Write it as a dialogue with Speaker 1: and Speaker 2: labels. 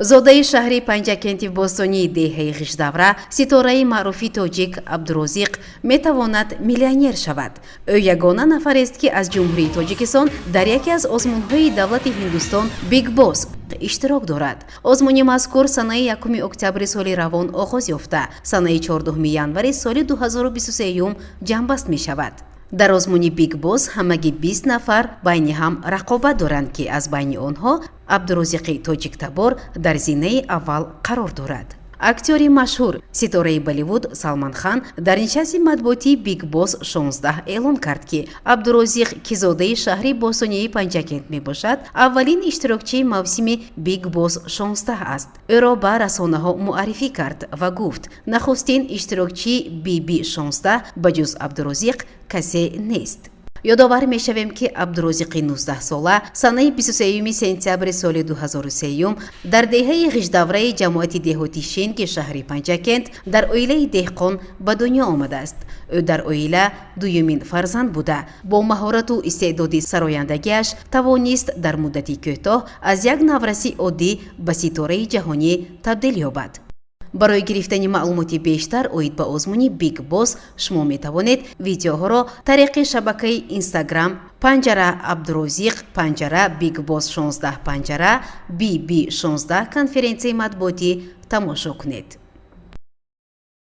Speaker 1: Зодаи шаҳри Панҷакенти бостонии деҳаи Ғиждавра, ситораи маъруфи тоҷик Абдурозиқ метавонад миллионер шавад. Ӯ ягона нафарест, ки аз Ҷумҳурии Тоҷикистон дар яке аз озмунҳои давлати Ҳиндустон, Биг Босс, иштирок дорад. Озмуни мазкур санаи 1 октябри соли равон оғоз ёфта, санаи 14 январи соли 2023 ҷамъбаст мешавад. Дар озмуни Биг Босс ҳамагӣ 20 нафар байни ҳам рақобат доранд, ки аз байни онҳо Абдурозиқи тоҷиктабор дар зинаи аввал қарор дорад. Актёри машҳур, ситораи Болливуд Салман Хан дар нишасти матбуотии Биг Босс 16 эълон кард, ки Абдурозиқ, ки зодаи шаҳри бостонии Панҷакент мебошад, аввалин иштирокчии мавсими Биг Босс 16 аст. Ӯро ба расонаҳо муаррифӣ кард ва гуфт: нахустин иштирокчии ББ 16 ба ҷуз Абдурозиқ касе нест. Ёдовар мешавем, ки Абдурозиқи 19-сола санаи 23 сентябри соли 2003 дар деҳаи Ғиждавраи ҷамоати деҳоти Шенги шаҳри Панҷакент дар оилаи деҳқон ба дунё омадааст. Ӯ дар оила дуюмин фарзанд буда, бо маҳорату истеъдоди сарояндагиаш тавонист дар муддати кӯтоҳ аз як навраси оддӣ ба ситораи ҷаҳонӣ табдил ёбад. Барои гирифтани маълумоти бештар оид ба озмуни Биг Босс шумо метавонед видеоҳоро тариқи шабакаи Инстаграм панҷара Абдурозиқ панҷара Биг Босс 16 панҷара ББ 16 конференсияи матбуотӣ тамошо кунед.